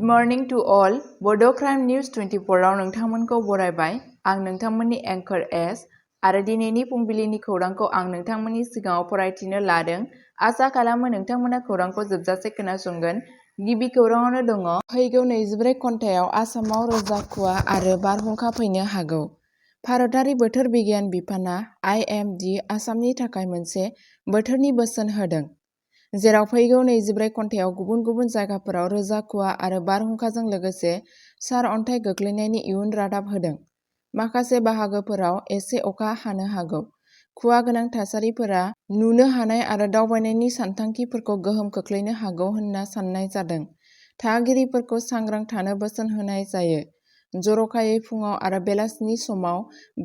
morning to all. Bodo News 24 आव नोंथांमोनखौ बरायबाय। आं नोंथांमोननि एंकर एस आरो दिनैनि फुंबिलिनि खौरांखौ आं नोंथांमोननि सिगाङाव फरायथिनो लादों। आसा खालामो नोंथांमोना खौरांखौ जोबजासे खोनासंगोन। गिबि खौराङावनो दङ फैगौ 24 घन्टायाव आसामाव रोजा खुवा आरो बारहुंखा फैनो हागौ। भारतारि बोथोर बिगियान बिफाना IMD आसामनि थाखाय मोनसे बोथोरनि बोसोन होदों, जेराव फैगौ 24 घन्टायाव गुबुन गुबुन जायगाफोराव रोजा खुवा आरो बारहुंखाजों लोगोसे सारअन्थाइ गोग्लैनायनि इयुन रादाब होदों। माखासे बाहागोफोराव एसे अखा हानो हागौ। खुवा गोनां थासारिफोरा नुनो हानाय आरो दावबायनायनि सानथांखिफोरखौ गोहोम खोख्लैनो हागौ होनना साननाय जादों। थागिरिफोरखौ सांग्रां थानो बोसोन होनाय जायो। जर'खायै फुङाव आरो बेलासिनि समाव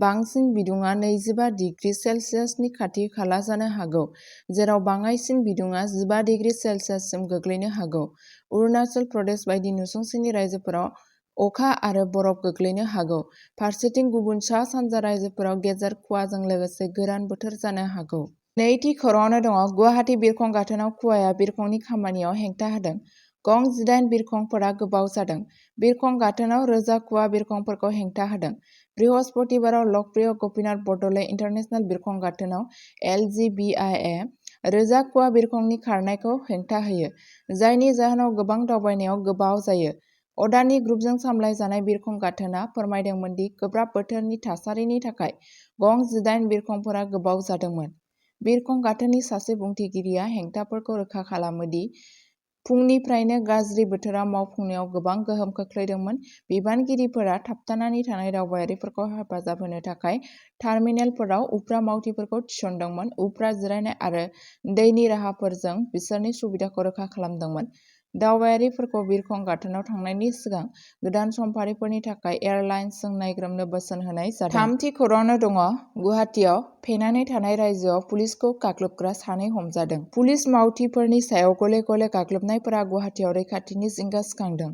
बांसिन बिदुङा 25 डिग्री सेल्सियासनि खाथि खाला जानो हागौ, जेराव बाङाइसिन बिदुङा 15 डिग्री सेल्सियाससिम गोग्लैनो हागौ। अरुणाचल प्रदेश बायदि नसुंसेनि रायजोफोराव अखा आरो बरफ गोग्लैनो हागौ। फारसेथिं गुबुन सा-सानजा रायजोफोराव गेजेर खुवाजों लोगोसे गोरान बोथोर जानो हागौ। नैथि खौराङावनो दङ गुवाहाटी बिरखं गाथोनाव खुवाया बिरखंनि खामानियाव हेंथा होदों। गं 18 बिरखंफोरा गोबाव जादों। बिरखं गाथोनाव रोजा खुवा बिरखंफोरखौ हेंथा होदों। बृहस्पतिबाराव लकप्रिय गपिनाथ बरदलै इन्टारनेशनेल बिरखं गाथोनाव LGBIA रोजा खुवा बिरखंनि खारनायखौ हेंथा होयो, जायनि जाहोनाव गोबां दावबायनायाव गोबाव जायो। अदानि ग्रुपजों सामलायजानाय बिरखं गाथोना फोरमायदोंमोन दि गोब्राब बोथोरनि थासारिनि थाखाय गं 18 बिरखंफोरा गोबाव जादोंमोन। बिरखं गाथोननि सासे बुंथिगिरिया हेंथाफोरखौ रोखा खालामो दि फुंनिफ्रायनो गाज्रि बोथोरा मावफुंनायाव गोबां गोहोम खोख्लैदोंमोन। बिबानगिरिफोरा थाबथानानै थानाय दावबायारिफोरखौ हेफाजाब होनो थाखाय टार्मिनेलफोराव उफ्रा मावथिफोरखौ थिसनदोंमोन, उफ्रा जिरायनाय आरो दैनि राहाफोरजों बिसोरनि सुबिदाखौ रोखा खालामदोंमोन। दावबायारिफोरखौ बिरखं गाथोनाव थांनायनि सिगां गोदान समफारिफोरनि थाखाय एयारलाइन्सजों नायग्रोमनो बोसोन होनाय जादों। थामथि खौराङावनो दङ गुवाहाटीआव फेनानै थानाय रायजोआव पुलिसखौ गाग्लोबग्रा सानै हमजादों। पुलिस मावथिफोरनि सायाव गले-गले गाग्लोबनायफोरा गुवाहाटीआव रैखाथिनि जिंगा सिखांदों।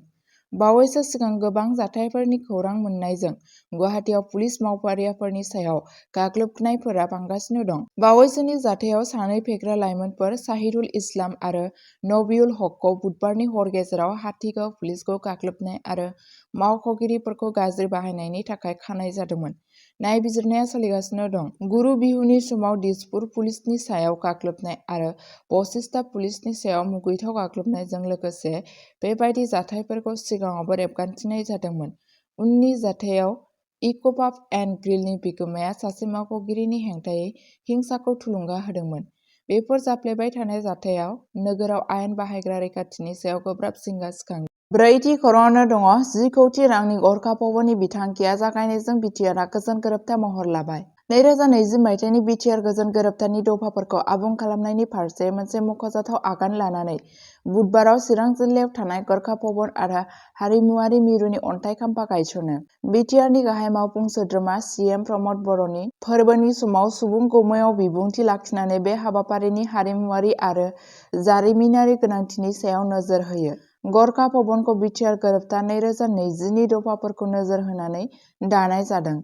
बावैसो सिगां गोबां जाथायफोरनि खौरां मोन्नायजों गुवाहाटीआव पुलिस मावफारियाफोरनि सायाव गाग्लोबनायफोरा बांगासिनो दं। बावैसोनि जाथायाव सानै फेग्रा लाइमोनफोर साहिरुल इस्लाम आरो नबियुल हकखौ बुधबारनि हर गेजेराव हाथिगाव पुलिसखौ गाग्लोबनाय आरो मावख'गिरिफोरखौ गाज्रि बाहायनायनि थाखाय खानाय जादोंमोन। नायबिजिरनाया सोलिगासिनो दं। गुरु बिहुनि समाव दिसपुर पुलिसनि सायाव गाग्लोबनाय आरो बशिष्टा पुलिसनि सायाव मुगैथाव गाग्लोबनायजों लोगोसे बेबादि जाथायफोरखौ सिगाङावबो रेबगान्थिनाय जादोंमोन। उननि जाथायाव इक'पाब एन्ड ग्रिलनि बिगोमाया सासे मावख'गिरिनि हेंथायै हिंसाखौ थुलुंगा होदोंमोन। बेफोर जाफ्लेबाय थानाय जाथायाव नोगोराव आयेन बाहायग्रा रैखाथिनि सायाव गोब्राब जिंगा सिखांदों। ब्रैथि खौराङावनो दङ 10 कौटि रांनि गरखा भवननि बिथांखिया जागायनायजों बिटिआरआ गोजोन गोरोबथा महर लाबाय। 2020 मायथाइनि बिटिआर गोजोन गोरोबथानि दफाफोरखौ आबुं खालामनायनि फारसे मोनसे मख'जाथाव आगान लानानै बुधबाराव चिरां जिल्लायाव थानाय गरखा भवन आरो हारिमुआरि मिरुनि अन्थाइ खाम्फा गायसनो। बिटिआरनि गाहाय मावफुं सोद्रोमा CM प्रमद बर'नि फोरबोनि समाव सुबुं गौमायाव बिबुंथि लाखिनानै बे हाबाफारिनि हारिमुआरि आरो जारिमिनारि गोनांथिनि सायाव नोजोर होयो। गरखा भवनखौ बिटिआर गोरोबथा 2020 नि दफाफोरखौ नोजोर होनानै दानाय जादों,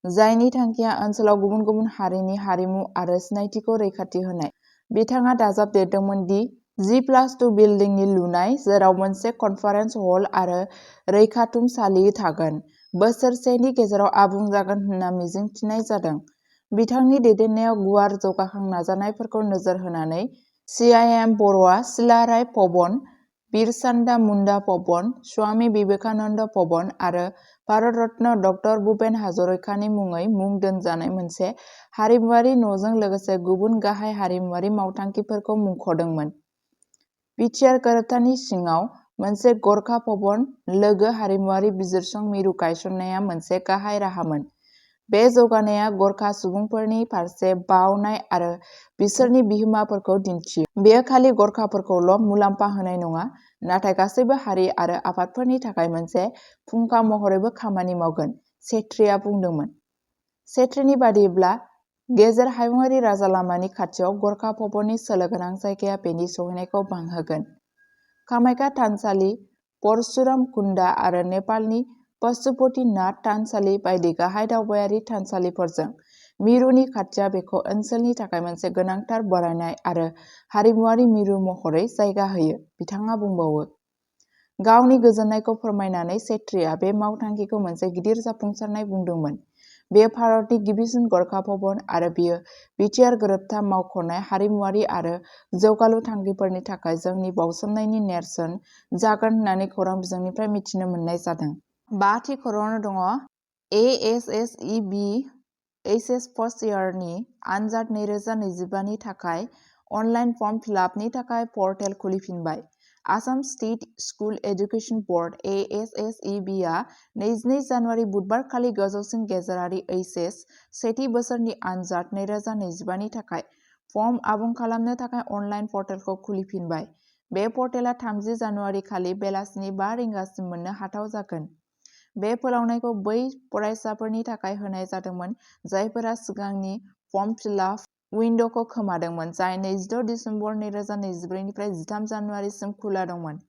जायनि थांखिया ओनसोलाव गुबुन गुबुन हारिनि हारिमु आरो सिनायथिखौ रैखाथि होनाय। बिथाङा दाजाबदेरदोंमोन दि 10+2 बिल्डिंनि लुनाय, जेराव मोनसे कनफारेन्स हल आरो रैखाथुमसालि थागोन, बोसोरसेनि गेजेराव आबुं जागोन होनना मिजिंथिनाय जादों। बिथांनि दैदेननायाव गुवार जौगाखां नाजानायफोरखौ नोजोर होनानै CIM बर'आ सिलाराय भवन, बिरसान्दा मुन्डा भवन, स्वामी विवेकानन्द भवन आरो भारत रत्न डक्टर भुपेन हाजरिकानि मुङै मुं दोनजानाय मोनसे हारिमुआरि न'जों लोगोसे गुबुन गाहाय हारिमुआरि मावथांखिफोरखौ मुंख'दोंमोन। बिटिआर गोरोबथानि सिङाव मोनसे गरखा भवन लोगो हारिमुआरि बिजिरसं मिरु गायसननाया मोनसे गाहाय राहामोन। बे जौगानाया गरखा सुबुंफोरनि फारसे बावनाय आरो बिसोरनि बिहोमाफोरखौ दिन्थियो। बेयो खालि गरखाफोरखौल' मुलाम्फा होनाय नङा, नाथाय गासैबो हारि आरो आफादफोरनि थाखाय मोनसे फुंखा महरैबो खामानि मावगोन, छेत्रीआ बुंदोंमोन। छेत्रीनि बायदिब्ला, गेजेर हायुंआरि राजालामानि खाथियाव गरखा भवननि सोलो गोनां जायगाया बेनि सौहैनायखौ बांहोगोन। कामाख्या थानसालि, परशुराम कुन्डा आरो नेपालनि पशुपतिनाथ थानसालि बायदि गाहाय दावबायारि थानसालिफोरजों मिरुनि खाथिया बेखौ ओनसोलनि थाखाय मोनसे गोनांथार बरायनाय आरो हारिमुआरि मिरु महरै जायगा होयो, बिथाङा बुंबावो। गावनि गोजोननायखौ फोरमायनानै सेत्रीआ बे मावथांखिखौ मोनसे गिदिर जाफुंसारनाय बुंदोंमोन। बेयो भारतनि गिबिसिन गरखा भवन आरो बेयो बिटिआर गोरोबथा मावख'नाय हारिमुआरि आरो जौगालु थांखिफोरनि थाखाय जोंनि बाउसोमनायनि नेरसोन जागोन होननानै खौरां बिजोंनिफ्राय मिथिनो मोननाय जादों। 5थि खौराङाव दङ ASSEB HS फार्स्ट इयारनि आनजाद 2025 नि थाखाय अनलाइन फर्म फिलआपनि थाखाय पर्टेल खुलिफिनबाय। Assam state school education board ASSEB आ 22 जानुवारि बुधबार खालि गोजौसिन गेजेरारि HS सेथि बोसोरनि आनजाद 2025 नि थाखाय फर्म आबुं खालामनो थाखाय अनलाइन पर्टेलखौ खुलिफिनबाय। बे पर्टेला 30 जानुवारि खालि बेलासिनि 5 रिंगासिम मोननो हाथाव जागोन। बे फोलावनायखौ बै फरायसाफोरनि थाखाय होनाय जादोंमोन जायफोरा सिगांनि फर्म फिलआप उइन्ड'खौ खोमादोंमोन, जाय 26 दिसेम्बर 2024 निफ्राय 13 जानुवारिसिम खुला दंमोन।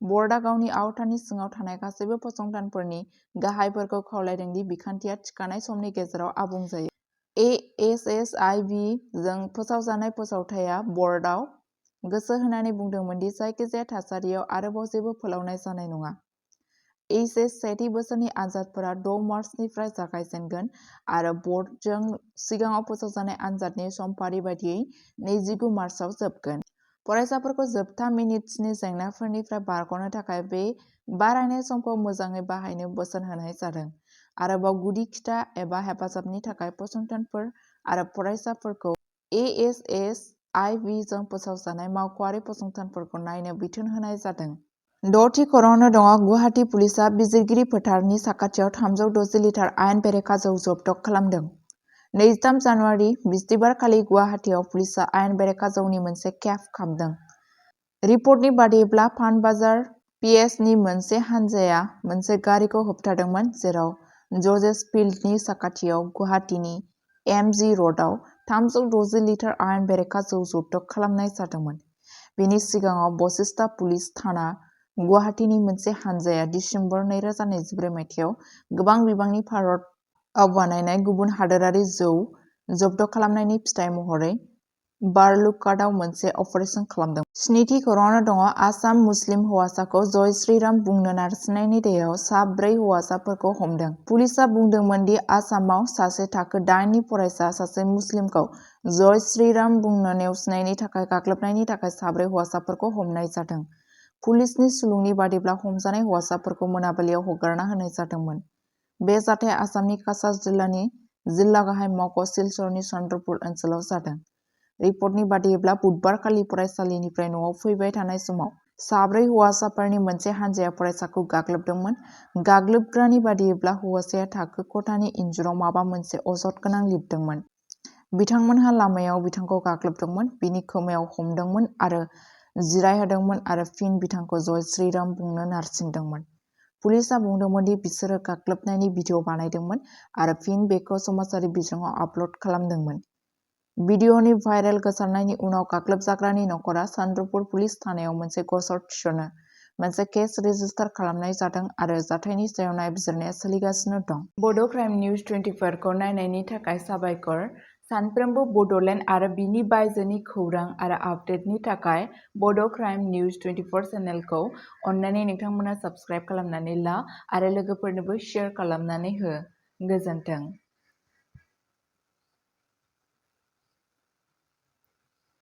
बर्डआ गावनि आवथानि सिङाव थानाय गासैबो फसंथानफोरनि गाहायफोरखौ खावलायदों दि बिखान्थिया थिखानाय समनि गेजेराव आबुं जायो। ASSIB जों फोसावजानाय फोसावथाया बर्डआव गोसो होनानै बुंदोंमोन दि जायखिजाया थासारियाव आरोबाव जेबो फोलावनाय जानाय नङा। HS सेथि बोसोरनि आनजादफोरा 6 मार्चनिफ्राय जागायजेनगोन आरो बर्डजों सिगाङाव फोसावजानाय आनजादनि समफारि बायदियै 29 मार्चआव जोबगोन। फरायसाफोरखौ जोबथा मिनिट्सनि जेंनाफोरनिफ्राय बारग'नो थाखाय बे बारायनाय समखौ मोजाङै बाहायनो बोसोन होनाय जादों। आरोबाव गुदि खिथा एबा हेफाजाबनि थाखाय फसंथानफोर आरो फरायसाफोरखौ ASSIB जों फोसावजानाय मावख'आरि फसंथानफोरखौ नायनो बिथोन होनाय जादों। 6थि खौराङाव दङ गुवाहाटी पुलिसआ बिजिरगिरि फोथारनि साखाथियाव 360 लिटार आयेन बेरेखा जौ जब्द खालामदों। 23 जानुवारि बिस्तिबार खालि गुवाहाटीआव पुलिसआ आयेन बेरेखा जौनि मोनसे केफ खामदों। रिपर्टनि बादिब्ला पानबाजार PSनि मोनसे हानजाया मोनसे गारिखौ होबथादोंमोन जेराव जजेस फिल्डनि साखाथियाव गुवाहाटीनि MG र'डआव 360 लिटार आयेन बेरेखा जौ जब्द खालामनाय जादोंमोन। बेनि सिगाङाव बशिष्टा पुलिस थाना गुवाहाटीनि मोनसे हानजाया दिसेम्बर 2024 मायथाइयाव गोबां बिबांनि भारतआव बानायनाय गुबुन हादोरारि जौ जब्द खालामनायनि फिथाय महरै बारलुघाटआव मोनसे अपारेसन खालामदोंमोन। 7थि खौराङाव दङ आसाम मुस्लिम हौवासाखौ जय श्रीराम बुंनो नारसिननायनि दायआव सा 4 हौवासाफोरखौ हमदों। पुलिसआ बुंदोंमोन दि आसामाव सासे थाखो 8 नि फरायसा सासे मुस्लिमखौ जय श्रीराम बुंनो नेवसिनायनि थाखाय गाग्लोबनायनि थाखाय सा 4 हौवासाफोरखौ हमनाय जादों। पुलिसनि सुलुंनि बादिब्ला हमजानाय हौवासाफोरखौ मोनाबिलियाव हगारना होनाय जादोंमोन। बे जाथाया आसामनि काछार जिल्लानि जिल्ला गाहाय मावख' सिलचरनि चन्द्रपुर ओनसोलाव जादों। रिपर्टनि बादिब्ला बुधबार खालि फरायसालिनिफ्राय न'आव फैबाय थानाय समाव सा 4 हौवासाफोरनि मोनसे हानजाया फरायसाखौ गाग्लोबदोंमोन। गाग्लोबग्रानि बादिब्ला हौवासाया थाखो खथानि इन्जुराव माबा मोनसे अजद गोनां लिरदोंमोन। बिथांमोनहा लामायाव बिथांखौ गाग्लोबदोंमोन, बिनि खोमायाव हमदोंमोन आरो जिरायहोदोंमोन आरो फिन बिथांखौ जय श्रीराम बुंनो नारसिनदोंमोन। पुलिसआ बुंदोंमोन दि बिसोरो गाग्लोबनायनि भिडिअ बानायदोंमोन आरो फिन बेखौ समाजारि बिजोङाव आपल'ड खालामदोंमोन। भिडिअनि भाइरेल गोसारनायनि उनाव गाग्लोबजाग्रानि नखरा चन्द्रपुर पुलिस थानायाव मोनसे गसर थिसनो मोनसे केस रेजिस्टार खालामनाय जादों आरो जाथायनि सायाव नायबिजिरनाया सोलिगासिनो दं। बड' क्राइम निउज 24 खौ नायनायनि थाखाय साबायखर। सानफ्रोमबो बड'लेण्ड आरो बिनि बायजोनि खौरां आरो आपडेटनि थाखाय बड' क्राइम निउज 24 चेनेलखौ अन्नानै नोंथांमोना साबस्क्राइब खालामनानै ला आरो लोगोफोरनोबो शेयार खालामनानै हो। गोजोन्थों।